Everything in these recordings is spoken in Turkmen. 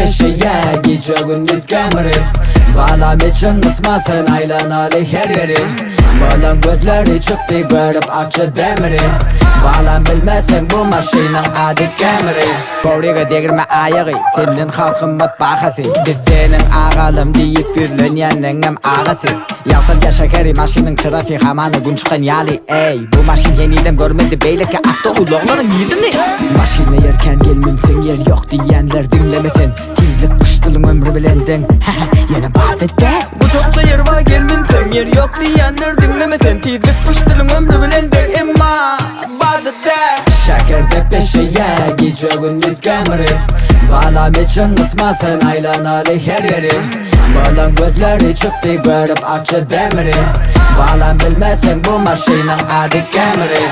peşeýä Gije gündiz Camry Balam içiň gysmasyn aýlanaly her ýeri Balaň gözleri çykdy görüp akja demiri Balam bilmeseň bu maşynyň ady Camry Bowriga degirme aýagy Senden has gymmat bahasy Biz seniň agalym diýip ýüzlenýänleňňem agasy Ýagtylýar şäheri maşynyň çyrasy Hamana gün çykan ýaly eý Bu maşyn henizem görmedi beýleki awtoulaglaryň ýüzüni Maşyna ýerkän gel münseň ýer ýok diýýänler diňleme sen Tizlik pyşdylyň ömri bilen deň Hä ýene bat et-dä Gujakda ýer bar gel münseň ýer ýok diýýänler diňleme sen Tizlik pyşdylyň ömri bilen deň emma bat et-dä Şäherde peşeýä gije gündiz Camry Balam içiň gysmasyn aýlanaly her ýeri Balaň gözleri çykdy görüp akja demiri Balam bilmeseň bu maşynyň ady Camry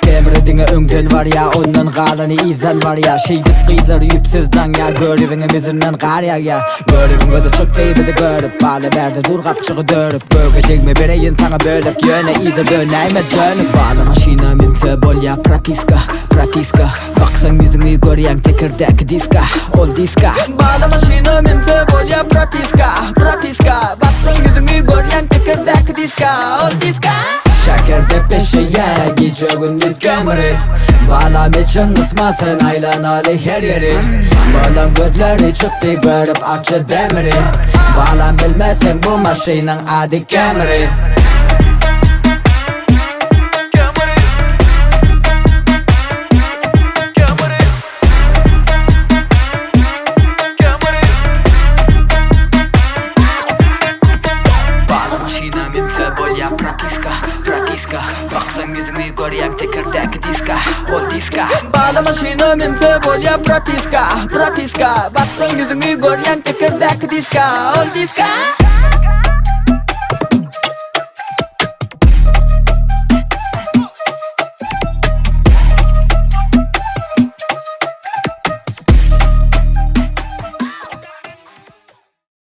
Camry diňe öňden barýa ondan galany yzdan barýa Şeýdip gyzlary ýüpsüz daňýa Göribiňem ýüzünden gar ýagýa Göribiň gözi çykdy bizi görüp Bala bärde dur gapjygy dörüp Göge degme bereýin saňa bölek Ýöne yza dönäýme dönüp Bala maşyna münse bolýa propiska, propiska Baksaň ýüzüňi görýäň tekirdäki diska, ol diska Bala maşyna münse bolýa propiska, propiska Baksaň ýüzüňi görýäň tekirdäki diska, ol diska Şäherde peşeýä gije gündiz Camry Balam içiň gysmasyn aýlanaly her ýeri Balaň gözleri çykdy görüp akja demiri Balam bilmeseň bu maşynyň ady Camry Bala maşyna münse bolýa propiska, propiska Baksaň ýüzüňi görýäň tekirdäki diska, ol diska Bala maşyna münse bolýa propiska, propiska Baksaň ýüzüňi görýäň tekirdäki diska, ol diska.